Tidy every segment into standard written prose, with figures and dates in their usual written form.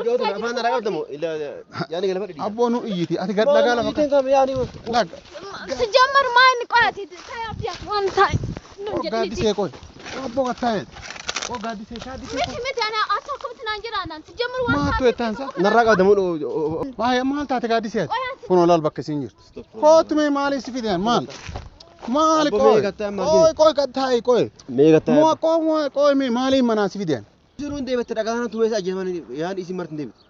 Afaan irraa qabdamu yaani galfadhu. Abboo nu iyyiti ati gad dhagaa lafa laga. ሲጀመር ማን ቆያት ታያፊያ ወንታ Gaaddisee qoy. Abboo gattaa'e. Oo gaaddisee gaaddisee. miti miti ana asakumti naan jedhaan ሲጀመር waan Maattu ettaansa? Narraa qabdamu. Maal maal taate gaaddisee ati? Kunoo laal bakka isiin jirtu. Kootu mee maaliif si fidan maal? Maali Abboo qoy? mee gattaa'e maal Qoy qoy gattaa'e qoy. Mee gattaa. Moo qoy moo qoy mee maaliif manaa si fidan? Jiruun deebite dhagaa kana tumee isa ajjeefaman yaani isin marti hin deebitu.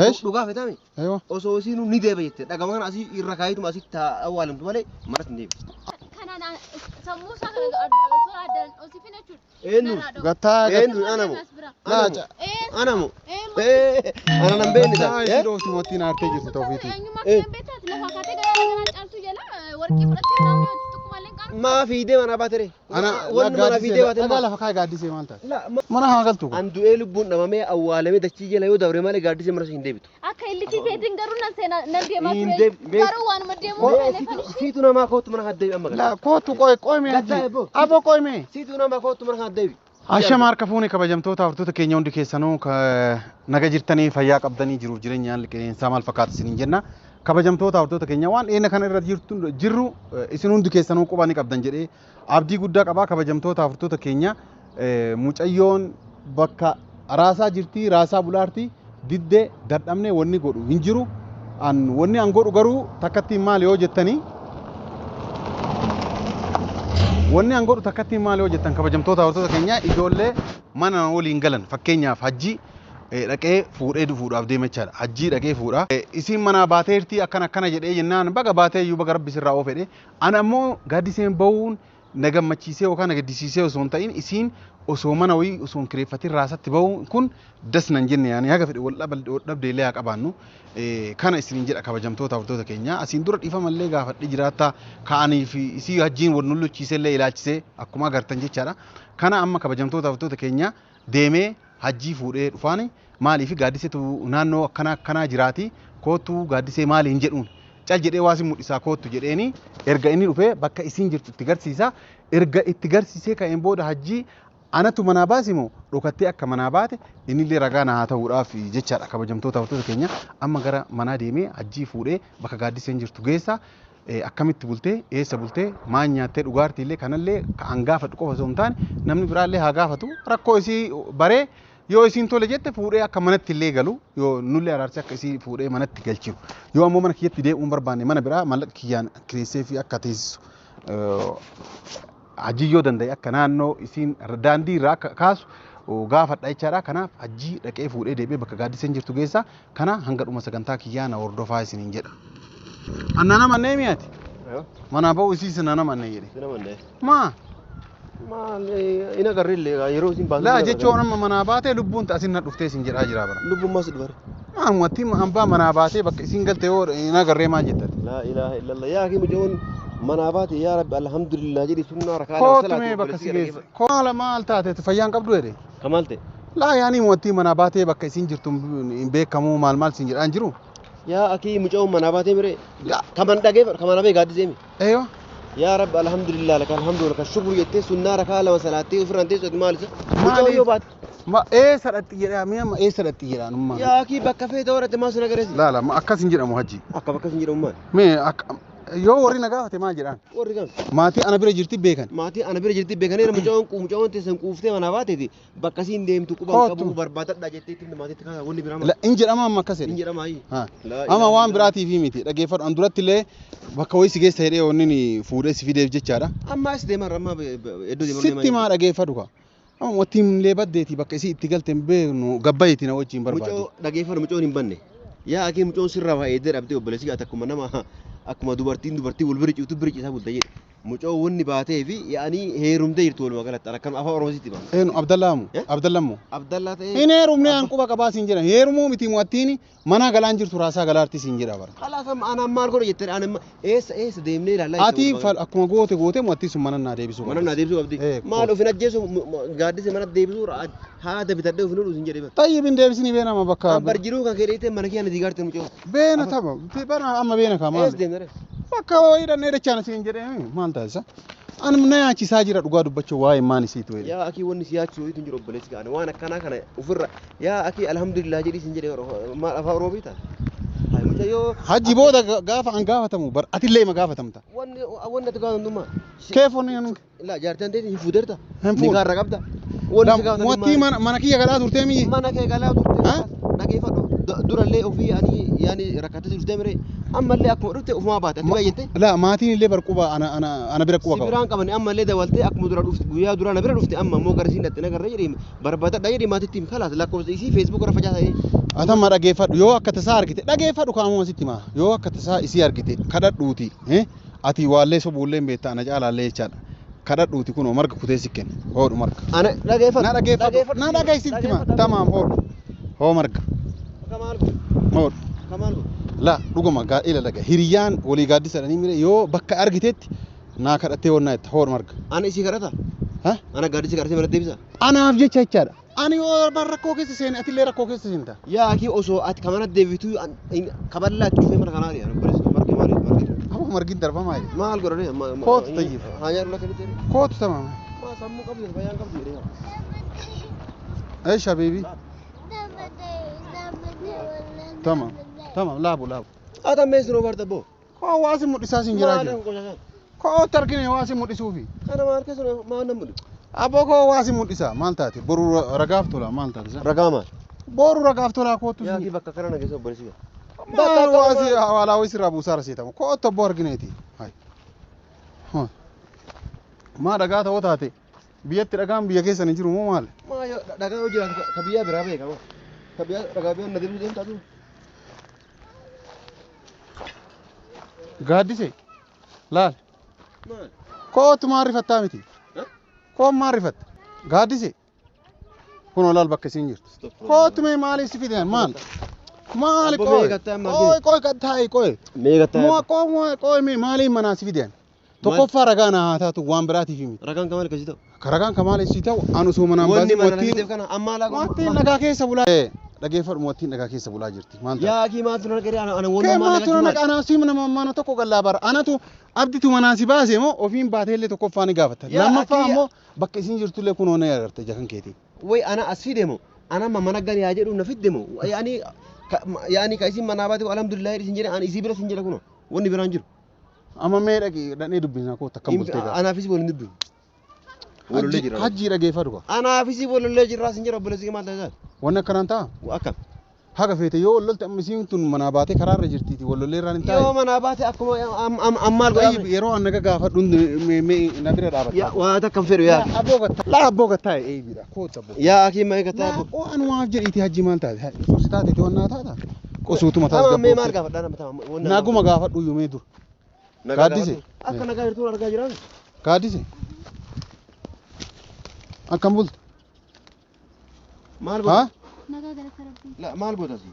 Eesh? Dhugaa feetame Aywa. osoo isiin ni deeba jette dhagaa kana asii irra kaayituma asii awwaalamtu malee marti hin deebitu. Kanaan sammuu isaa kana suuraa addaan osifin jechuudha. Eenyu? Gattaa'e. Eenyu anamu? Laaca. Anamu? Ana nan beekne Gattaa'e ta'a. si dhoofti mootiin aartee jirti toofiiti. Eenyummaa kan beektaati lafa kaatee gara gara caaltuu jala warqii fudhattee naannoo xiqqumaallee qabu. Maa fiidee manaa baatere? Ana Wanni manaa fiidee baate dhagaa lafa kaa'e gaaddisee maal taate? Mana haa galtu. An du'ee lubbuun dhabamee awwaalamee dachii jala yoo dabre malee gaaddisee mana hin deebitu. Akka illikii keetiin garuu nan seenaa nan deemaa Hin ture. deeb- Garuu waanuma deemuu feene fanishi. Siitu namaa kootu mana kan deebi amma La kootu qoy qoy mee Gattaa'e hajji. boo. Abboo qoy mee. Siitu namaa kootu mana kan deebi. Ashama harka fuune kabajamtoota hordoftoota keenya hundi keessanuu naga jirtanii fayyaa qabdanii jiruuf jireenyaan qilleensaa maal fakkaata isiniin jenna. Kabajamtoota hordoftoota keenya waan dhiyeenya kana irra jirtu jirru isin hundi keessanuu quba ni qabdan jedhee abdii guddaa qabaa. Kabajamtoota hordoftoota keenya mucayyoon bakka raasaa jirti raasaa bulaarti diddee dadhabnee wanni godhu hin jiru. An wanni an godhu garuu takkattiin maal yoo jettanii Wanni an godhu takkattiin maal yoo jettan kabajamtoota hordoftoota keenya ijoollee mana waliin galan fakkeenyaaf hajji dhaqee fuudhee dhufuudhaaf deema jechaadha. Hajjii dhaqee fuudha. Isiin manaa baateerti akkana akkana jedhee jennaan baga baatee iyyuu baga rabbi sirraa oofedhe. Ana ammoo gaaddiseen bahuun na gammachiisee yookaan na gaddisiisee osoo hin ta'in isiin osoo mana wayii osoo hin kireeffatin raasatti bahuun kun das nan jenne yaani haga fedhe wal dhabdee illee haa qabaannu. Kana isiniin jedha kabajamtoota hordoftoota keenya. Asiin dura dhiifamallee gaafadhe jiraata ka'anii fi isii hajjiin wal nulluchiisee illee ilaalchisee akkuma agartan jechaadha. Kana amma kabajamtoota hordoftoota keenya deemee hajjii fuudhee dhufaani maaliif gaaddiseetu naannoo akkana akkanaa jiraati kootu gaaddisee maali hin jedhuun cal jedhee waa si mul'isaa kootu jedheeni erga inni dhufee bakka isiin jirtu itti garsiisa. Erga itti garsiisee ka'een booda hajjii anatu manaa baasimoo dhokattee akka manaa baate innillee ragaa na haa ta'uudhaaf jechaadha kabajamtoota hordoftoota keenya. Amma gara manaa deemee hajjii fuudhee bakka gaaddiseen jirtu geessa. Akkamitti bultee eessa bultee maal nyaattee dhugaartii illee kanallee an gaafadhu qofa osoo hin taane namni biraallee haa gaafatu rakkoo isii baree yoo isiin tole jette fuudhee akka manatti illee galu yoo nullee araarsee akka isii fuudhee manatti galchinu yoo ammoo mana kiyyatti deebi'uu hin barbaanne mana biraa maallaqa kiyyaan kireessee fi akka teessisu hajji yoo danda'e akka naannoo isiin daandii irraa akka kaasu gaafadha jechaadha. Kanaaf hajjii dhaqee fuudhee deebi'ee bakka gaaddiseen jirtu geessa. Kana hanga dhuma sagantaa kiyyaa na hordofaa isiniin jedha. Annaa nama annee mi'aati? Manaa ba'uu isiis na nama annee jedhe. Nama annee. Maa? Maal hin agarre illee yeroo isin baasu. Laa jechuun amma manaa baatee lubbuun asin na dhuftee isin jedhaa jira bara. Lubbuun maas dhufare. Maalumatti hambaa manaa baatee bakka isin galte yoo hin agarree maal jettati? Laa ilaaha illallah yaa akii mucayyoon manaa baate yaa rabbi alhamdulillah jedhi sunnaa rakaa Kootu mee bakka si geesse. Maala maal taate fayyaan qabdu jedhe. Kamaal ta'e. Laa yaani mootii manaa baatee bakka isin jirtu hin beekamu maal maal isin jedhaan jiru. Yaa akii mucayyoon manaa baatee miree. Kaman dhagee kaman hafee gaaddisee mi. Eeyyoo. Yaa rabbi alhamdulillah laka alhamdu laka shukru jettee sunnaa rakaa lama salaattee ofirraan teessu ati maal isa. Mucayyoon yoo baate. Ma eessa dhatti jedhaa mee amma eessa dhatti jedhaan ummaa. Yaa akii bakka feete horatte maal sun agarsiisa. Laala akkas hin jedhamu hajji. Akka bakka hin jedhamu maal. Mee akka yoo warri na gaafate maal jedhaan? Warri kam? Maatii ana bira jirti beekan. Maatii ana bira jirti beekanii mucayyoon mucayyoon teessan quuftee manaa baateeti bakka isiin deemtu quban Kootu. qabu barbaadadha jettee itti maatiitti kaasa wanni biraa maal. In jedhama amma akkas Hin jedhe. jedhama ayi. Haa. Laa Amma ilaaha waan illallah. biraatiif miti dhaggeeffadhu an duratti illee bakka wayii si geessa jedhee wanni ni fuudhee si fideef jechaadha. Amma as deemaa amma iddoo deemaa Sitti maa dhaggeeffadhu kaa. Amma mootiin illee baddeeti bakka isii itti galte hin beeknu gabbayeeti na wajjin barbaade. Mucoo dhageeffadhu mucoon hin banne. Yaa akii mucoon sirraa waa eeddee dhabdee obboleessi gaata akkuma nama akkuma dubartiin dubartii wal bira ciiftu bira ciisaa bulta jedhe. Mucoo wanni baatee fi yaa'anii heerumtee jirtu walumaa galatti akkam afaan Oromootti hima. Eenyu Abdallaamu? Eh? Abdallammu? Abdallaa ta'ee. Hin heerumne an quba qabaa siin jedhan heerumuu miti mo'attiin mana galaan jirtu raasaa galaarti siin jedha bara. Kalaas amma anaan maal godha jettee anaan amma eessa eessa deemnee ilaallaa Ati akkuma goote goote mo'attiin sun mana naa deebisuu Mana naa deebisuu qabdi. Eh, Maal ofin ajjeesu gaaddise mana deebisuu haada bitadhee ofin hodhu sin jedhe bara. Tayyib hin deebisni beena amma bakka. An bar jiruu kan keedheettee mana kee ana diigaarte mucoo. Beena tapha beena amma beena kaa maal. Eessa deemna ree? Bakka wayii dhannee dachaan siin jedhee maal taasisa? Ani na yaachisaa jira dhugaa dubbachuu waa'ee maan isiitu jedhe. Yaa akii wanni si yaachisuu wayiitu hin jiru obboleessi gaana waan akkanaa kana ofirra yaa akii alhamdulillah jedhii sin jedhe maal afaan Oromoo beektaa? Hayi mucayyoo Hajji booda gaafa an gaafatamu bar atillee ima gaafatamta. Wanni wanni ati gaafatamtu maal? Keefoon hin Laa jaartii ta'e hin fuuteerta? Hin fuudhu. Ni gaarra qabda? Wanni si gaafatamu Mootii mana kiyya galaa turtee miyyi. Mana kee galaa turte Ha? dhageeffadhu durallee ofii ani yaani rakkatee turte mire ammallee akkuma dhufte ofumaa baate ati baay'atte. Laa maatiin illee bar quba ana ana ana bira quba Si qaba. biraan qabani ammallee dabaltee akkuma dura dhufte guyyaa duraa na bira dhufte amma immoo garasiin dhatte nagarra jedhee barbaadadha jedhee maatitti himi kalaas lakkoofsa isii feesbuuk irra facaasaa jedhee. Atamma dhageeffadhu yoo akka tasaa argite dhageeffadhu kaamuma sitti himaa yoo akka tasaa isii argite kadhadhuuti ati waallee sobuullee hin beekta ana caalaallee jechaadha kadhadhuuti kunoo marga kutee si kenna hoodhu marga. Ana dhageeffadhu. Na dhageeffadhu na dhageessitti hima tamaam hoodhu hoo marga Kamaal godhu hoodhu. kamaal godhu. La dhuguma gaa'ela dhaga hiriyyaan walii gaaddisa dhanii mire yoo bakka argitetti naa kadhattee wannaa itti hoodhu marga. Ana isii kadhata Ha? ana gaaddisa kadhatee mana deebisa. Anaaf jecha jechaadha. Ani yoo bar rakkoo keessa seene atillee rakkoo keessa seenta. Yaa akii osoo ati kamana deebitu kaballaa itti cufee mana kanaa ari'an obboleessi marge maal marge Aboo margiin darbamaa jedhe. maal godhanii Kootu tayyib. Haa nyaadhu lakka bitee Kootu tamam. maa sammuu qabdu fayyaan qabdu jedhee. Eish habibi. Tamam. Tamam laabu laabu. Ata meessinoo barta boo. Koo waasi mul'isaa sin jiraa Maal jira. qoshashaan Koo targine waasi mul'isuufi. kana maal keessa maal namni Aboo koo waasi mul'isa maal taate boru ragaaf tola maal taate isa. ragaa maal. Boru ragaaf tolaa kootu Yaa sin. akii bakka kana nageessa obboleessi. Maal waasi hawaalaa wayii sirraa buusaa raseetamu kootu abboo argineeti. Hai. Maa dhagaa ta'oo taate biyyatti dhagaan biyya keessa ni jiru moo maal? Maa yoo dhagaa yoo jiraatu ka biyyaa biraa beekama. Ka biyyaa dhagaa biyyaa na deebisuu deemtaa jiru. Gaaddise laal Maal? kootu maal rifattaa miti? Eh? Koon maal rifatta? Gaaddise kunoo laal bakka isiin jirtu. Kootu mee maaliif si fidan maal? Maali Abbo qoy? mee gattaa maal Qoy qoy qattaa'i qoy. Mee gattaa Moo qoy moo qoy mee maaliif manaa si fidan? Tokkoffaa ragaa naa haa taatu waan biraatiif miti. Ragaan kamaal akkasii ta'u. Ragaan kamaal isii ta'u anu osoo manaan Wanni baasii mana moottiin fideef kana ammaa laa moottiin dhagaa keessa bulaa. Dhageeffadhu moottiin dhagaa keessa bulaa jirti. Maal taate? Yaa akii maaltu na dhaqee ana Kee wanni maal maatu na naqa anaa siima nama mana tokko gallaa bara anatu abditu manaa si baase moo ofiin baateellee tokkoffaa ni gaafatta. Yaa Lammaffaa akii- ammoo bakka isin jirtullee kunoo ni agarta ija kan keetiin. Way ana as fide moo ana amma mana gadi haa jedhu na fidde moo yaani yaani ka isin manaa baate alhamdulillah isin jedhe ani isii bira sin jedha kunoo wanni biraan jiru. Amma mee dhaqi dhaqnee dubbisna koo takka bultee gaafa. Anaafis waliin dubbisu. Walollee jirra. Hajjii dhageeffadhu kaa. Anaafis walollee jirraa sin jedha obboleessi maal taasisaa? Wanni akkanaan ta'a. Akkam. Haga feete yoo wallolte amma isiin tun manaa baatee karaarra jirtiiti wallollee irraan hin Yoo taa'e. manaa baate akkuma ammaal Tayyib godhaa. yeroo an naga gaafadhu na bira Yaa dhaabatta. waa takka hin fedhu yaa. Abboo gattaa. Laa abboo gattaa eeybidha. Kootu abboo. Yaa akii mee gattaa Laa oo anumaaf jedhiiti hajji maal taate? Suusi taateeti wannaa taata? Qosuutuma taas Tamam mee maal gabboo. gaafadhaa nama tamam. Naguma gaafadhu iyyuu mee dur. Gaaddise. Akka nagaa jirtu argaa jiraan. Gaaddise. Akkam bulte? Maal Haa? goota? Nagaa galata rabbii. La maal goota asii?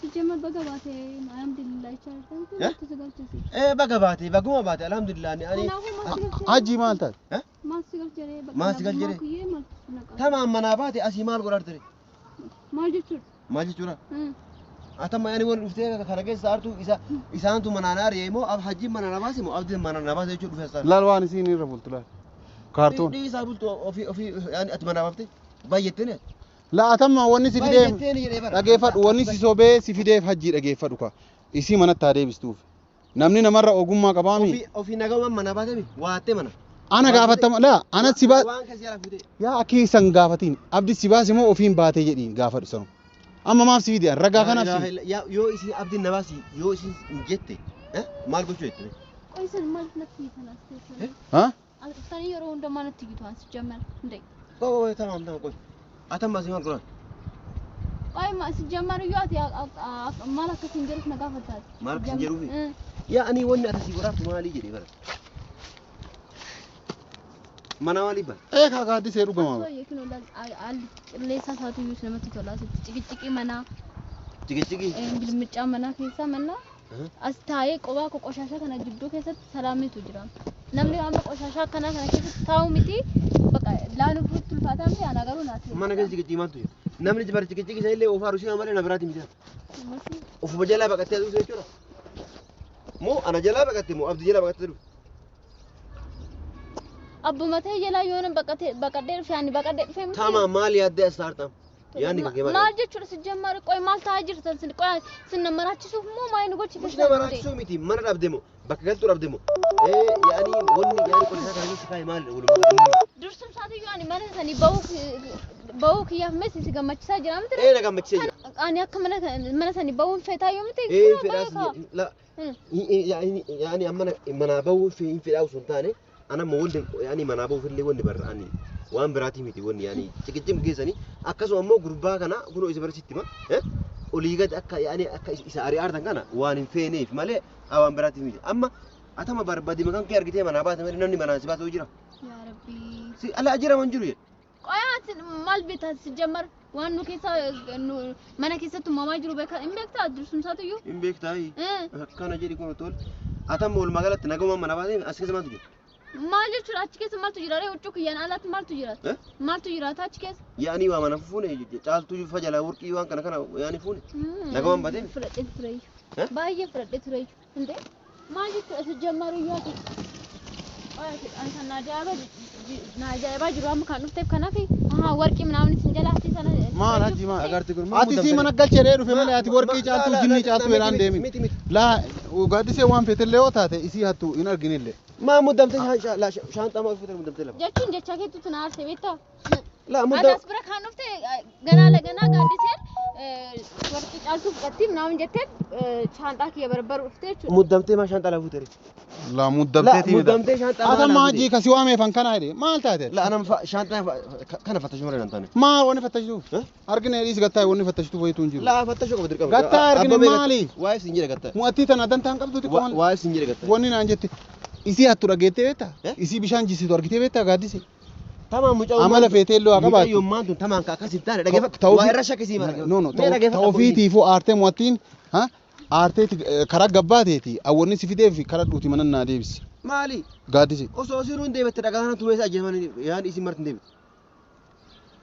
Sijjamar baga baate alhamdulillah jechaa jirtan kun Eh? maaltu si galchise? Ee baga baate baguma baate alhamdulillah ani Kanaafuu maaltu si galchise? Hajji maal taate? Maaltu si galchise? Bakka Maal si nagummaa galchise? kuyyee maaltu si naqa? Tamam manaa baate asii maal godhaa ture? Maal jechuudha? Maal jechuudha? Hmm. Atamma yaani wal dhuftee kana keessa aartu isa isaantu manaan ari'e moo hajjiin manaan baase moo abdiin manaan baase jechuudha dhufe asaan. Laal waan isiin irra bultu laal. Kaartoon. Dhiisaa bultu ofii ofii yaani ati manaa baafte baay'atteen Laa atamma wanni si fidee baay'atteen jedhee bara. dhageeffadhu wanni si sobee si fideef hajjii dhageeffadhu ka. Isii manatti haa deebistuuf. Namni namarra ogummaa qabaami. Ofii ofii nagaumaan manaa baatemi waattee mana. Ana gaafatama laa ana si baa Waan kasi jala fuutee. yaa akki isan gaafatiin abdi si baase moo ofiin baatee jedhiin gaafadhu sanu. Amma maaf si fide ragaa kanaaf si. Yaa yoo isin abdiin na baasi yoo isin hin jette maal gochuu jette? Qoy isin maaliif natti hiitan as keessatti? Ha? As dhuftanii yeroo hundumaa natti hiitu as sijjamar. Hundee. Qoy tamam tamam qoy. Atamma asii maal godhan? Qoy sijjamar iyyuu ati maal akka isin jedhuuf na gaafattaati. Maal akka isin jedhuufi? Yaa ani wanni ati asii godhaatu maalii jedhee bara. Mana maalii bara? Ee kaa gaaddisee dhugamaa. Yookiin haalli qilleensa isaatu iyyuu namatti tola asitti ciqiciqii manaa Ciqiciqii. gilmicaa manaa keessaa manaa as taa'ee qobaa koo qoshashaa kana jidduu keessatti salaamitu jira. Namni amma qoshashaa akkanaa kana keessatti taa'u miti bakka laaluuf itti ulfaataa miti ana garuu naaf. Mana keessa ciqiciqii maaltu jira? Namni bara ciqiciqii isa illee oofaa rusii malee na biraati miti. Ofuma jalaa baqattee aduu jechuudha. Moo ana jalaa baqatte moo abdii jalaa baqattee dhufe? Abbuma ta'e jalaa yoona baqadhee dhufe ani baqadhee dhufe miti. Tama maal yaaddee as taartam? Yaadni kan kee maal? Maal jechuudha si jammar qoy maal ta'aa jirtan sin qoy sin na maraachisuuf moo maal nu gochite? Mush nama raachisuu miti mana dhabde moo bakka galtuu dhabde moo yaani wanni yaani qotisaa kana keessa kaa'e maal walumaa Dursum isaatiyyuu ani mana sanii bahuu kiyyaaf mee si gammachiisaa jira miti? Na gammachiisee jira. Ani akka mana sanii bahuun feetaa yoo miti? Fedhaas la yaani amma manaa bahuu hin fedhaa osoo hin taane ana amma wanni yaani manaa bahuuf illee wanni barra ani waan biraatii miti wanni yaani ciqicim geessanii akkasuma immoo gurbaa kana kunoo isa barsiitti ma olii gadi akka yaani akka isa ari'aartan kana waan hin feeneef malee waan biraatii miti amma atama barbaade maqaan kee argitee manaa baate malee namni manaa si baasuu jira. Yaa Rabbi. Si ala jira waan jiru jedhe. Qoyaa maal beektaa si jammar waan nu keessa mana keessatti uumamaa jiru beekaa hin beektaa dursum isaatiyyuu? Hin beektaa akkana jedhi kun tol atama walumaa galatti naguma manaa baatee as keessa maaltu jira? Maal jechuudha achi keessa maaltu jira? Huccuu kiyyaan alatti maaltu jira? Maaltu jiraata achi keessa? Yaani waa mana fuune caaltuu fajalaa warqii waan kana kana yaani fuune. Naguma baatee? Fudhadhee tureeyyu. Baay'ee fudhadhee tureeyyu. Indee maal jechuudha si jammaru iyyuu ati? Kan na ajaa'ibaa jiru amma kan dhufteef kanaaf warqii minaamin isin jala hatii sana. Maal hajji maal? Agarti kun Ati sii mana galchee dhufe malee ati warqii caaltuu jinni caaltuu jedhaan deemin. Laa gaaddisee waan feetellee yoo taate isii hattu hin arginillee. Maa muddamtee shaanxaa maa uffata muddamtee lafa? Jechuun jecha keetu na aarsee beektaa? Laa muddam. Ati as bira kan dhufte ganaa laganaa gaaddiseen warqii caaltuu fudhatti minaamin jettee shaanxaa kiyya barbaadu dhufte jechuudha. Muddamtee maa shaanxaa lafa fuutere? Laa muddamteetii miti. Muddamtee shaanxaa maa Ata lafa maajii kasi waameefan kana jedhe maal taate? Laa anam shaanxaa kana fattashuu malee nan taane. Maal wanni fattashituuf? Argina dhiis gattaa wanni fattashituuf wayituu hin jiru. Laa fattashuu qaba dirqama. Gattaa argine maali? Waa'ee siin jedhe gattaa. Mu'attii tana dantaan qabdu xiqqoo maal? Waa'ee siin jedhe gattaa. Wanni naan jette isii hattu dhageettee beektaa? Isii bishaan jisitu argitee beektaa gaaddise? Tamaan mucaa Amala feetee illee haa qabaattu. Mucayyoo maantu tamaan ka akkas hin taane dhageeffadhu. Waa irra shakkisii mara. No no ta'uufiitiifuu aartee mu'attiin aartee karaa gabbaateeti awwanni si fideef karaa dhuuti mana naa deebisi. Maali? Gaaddise. Osoo isiin hin deebite dhagaa kana tumee isa ajjeefaman yaani isin marti hin deebite.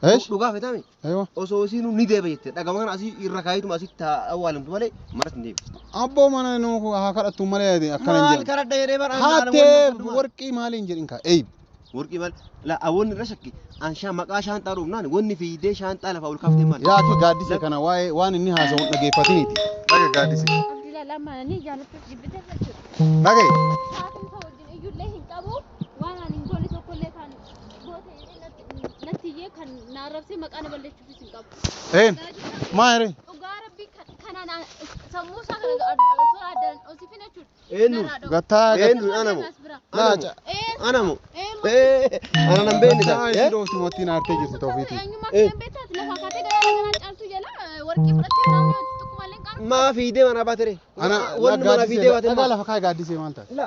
Eesh? Dhugaa feetame? Aywa. Osoo isiin ni deebe jette dhagama kana asii irra kaayituma asii awwaalamtu malee manatti hin deebite. Abboo mana nu haa kadhattu malee akkana hin Maal jedhan. karadha jedhee bara Hattee warqii maaliin jedhin kaa eeyib. Warqii maal? La awwanni irra shakki anshaa maqaa shaanxaa dhuufnaan wanni fiidee shaanxaa lafaa ol kaaftee maal? Yaa ati gaaddise kana waa'ee waan inni haasa'u dhageeffatiniiti. Dhage gaaddise. Abdullah lamaanii jaallattuuf jibbite jechuudha. Dhage. Sa'aatiin isa wajjin iyyuullee hin qabu waan ani hin goone tokkollee kan goote jedhee natti iyyee kan na arrabsee maqaa na balleessuufis hin qabu. Een maa yeree? Dhugaa rabbii kanaan sammuu isaa kana suuraa addaan osifin jechuudha. Eenyu? Gattaa Eenyu anamu? Laaca. Anamu? Ana nan beekne Gattaa isii dhoofti mu'attiin aartee jirti ta'uufiiti. Eenyummaa kee beektaati lafaa kaatee garaa garaa caaltuu jala warqii fudhattee naannoo xixiqqumaallee qabu. Maa fiidee manaa baatere? Ana Wanni manaa fiidee baate dhagaa lafa kaa'e gaaddisee maal taate? La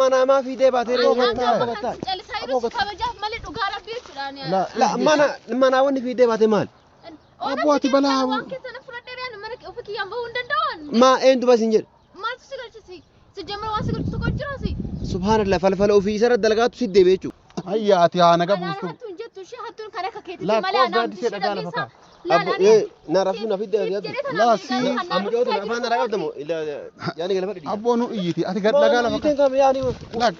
manaa maa fiidee baatere? Calisaa yeroo si kabajaaf malee dhugaa rabbii jechuudha. La mana manaa wanni fiidee baate maal? Abboo ati balaa Waan keessa na fudhadhee riyaan mana ofii kiyyaan bahuu hin danda'an. Maa eenyu bas hin jedhe? Maaltu si galchisi? Si jammar waan si galchisu tokko jira si. Subhaanallah falfala ofii isarra dalagaatu si deebi'e jechuudha. Ayyaa ati haa naga Anaan buustu. hattuun jettu ishee hattuun kan akka keetitti Laa malee koo anaan gaaddisee ishee dhagaa lafa dhageessaa. kaa. Abbo na rafuu na fidde yaadu. Laa si Amjoota afaan irraa qabdamu yaani galfa dhidhi. abboo nu iyyiti ati gad dhagaa lafa kaa. Kam yaani Laa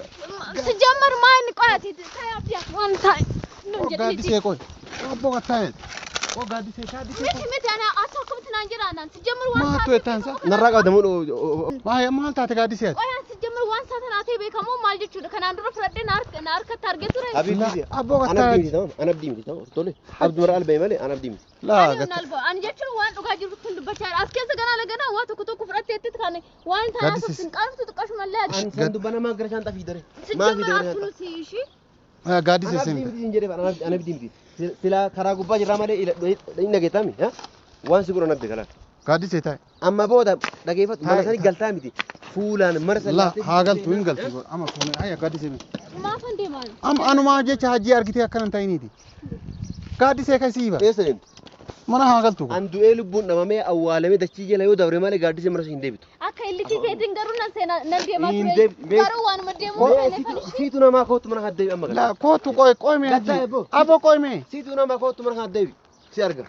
Si jammar maa inni qoraati ta'e abdiyaa waan ta'e. koo gaaddisee qoy. Abboo gattaa Koo gaaddisee gaaddisee. Miti miti ana ati akkamitti naan jira anaan si jammar waan Maattu taate. ettaan sa? Narraa qabdamu Maal maal taate gaaddisee ati? Qoyaan si jammar waan isaa tanaa ta'e beekamoo maal jechuudha kanaan dura fudhadhee na harkatti argee ture. Habibi Abboo ana gattaa. abdii miti tamam ana abdii miti tamam tole abdii mara albee malee ana abdii miti. Laa Ani gattaa. alba ani jechuun waan dhugaa jirtu hin dubbachaa jira. As keessa ganaa laganaa waa tokko tokko fudhattee itti kan waan tanaa Gaaddisee. sun qaanftu xiqqashumallee ati. An san dubbana maa gara shaanxaa fiidare. Si Maa jammar fiidare hattuun shaanxaa? si ishii. Gaaddisee Ana abdii seente. miti hin jedhe ana abdii miti. Silaa karaa gubbaa jirraa malee hin dhageettami waan si godhan abdii kalaa. Gaaddisee taa'e. Amma booda dhageeffatu mana Taa'e, sanii galtaa miti fuulaan mana sanii Laa haa galtu hin galtu. Amma fuunee ayya gaaddisee miti. Maafan deemaan? Amma anumaa jecha hajjii argitee akkana hin ta'iniiti. Gaaddisee kasii ba. Eessa deemtu? Mana haa galtu. An du'ee lubbuun dhabamee awwaalamee dachii jala yoo dabre malee gaaddisee mana hin deebitu. Akka illikii keetiin garuu nan seenaa nan deemaa Hin ture. deebi- Garuu waanuma deemuu feene kan ishii. Siitu namaa kootu mana kan deebi amma Laa galata. kootu qoy qoy mee Gattaa hajjii. ebboo. Abboo qoy mee. Siitu namaa kootu mana kan deebi. Si arga.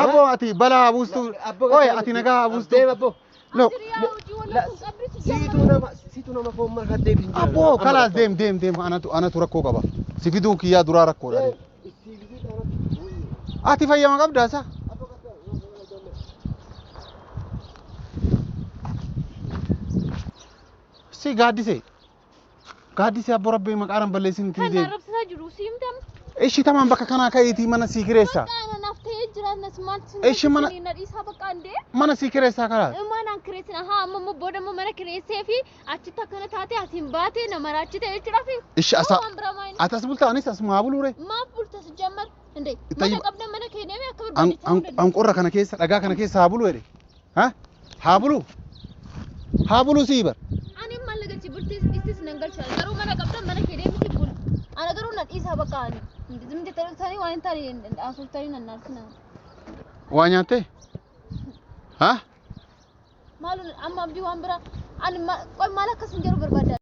Abboo ati balaa haa buustu. Abboo Qoy ati nagaa haa buustu. Deema abboo. Lo Abdiriyaa hojii Abdii wal loltuu qabdu si Siituu jammaru. nama siituu nama foon marka deebisin jira. Abboo kalaas deem deem deem anatu anatu rakkoo qaba. Si fiduun kiyyaa duraa rakkoodha. Ati fayyama qabdaa isa? Si gaaddisee. Gaaddisee abboo rabbii maqaadhaan balleessin Kan deem. arrabsisaa jiru si himtam. Ishi tamaan bakka kanaa ka'iitii mana sii kireessaa. Bakka ana naaf ta'ee jiraannas maaltu Ishi mana- na dhiisaa bakka andee. Mana sii kireessaa karaa. Manaan kireessin haa amma immoo booda immoo mana kireessee fi achitti akkana taate asiin baate nama raachite jechuudhaaf. Ishi asa. Waan biraa maal Ati as bulta anis asuma haa buluure. maaf bulta si jammar indee Tayyib- mana qabda mana kee deemee akka barbaadde ta'uu danda'a. Anqorra kana keessa dhagaa kana keessa haa bulu jedhe. Ha? Haa bulu. Haa bulu sii bar. Ani maal na galchi bultii istis nan galcha garuu mana qabda mana kee deemiti bulu. Ana garuu na dhiisaa bakka ani. Zim jettanii dhuftanii waan hin taane haasooftanii nan naarsina. Waa nyaattee? Ha? Maalun amma abdii waan biraa ani maal akkas hin jedhu barbaadda.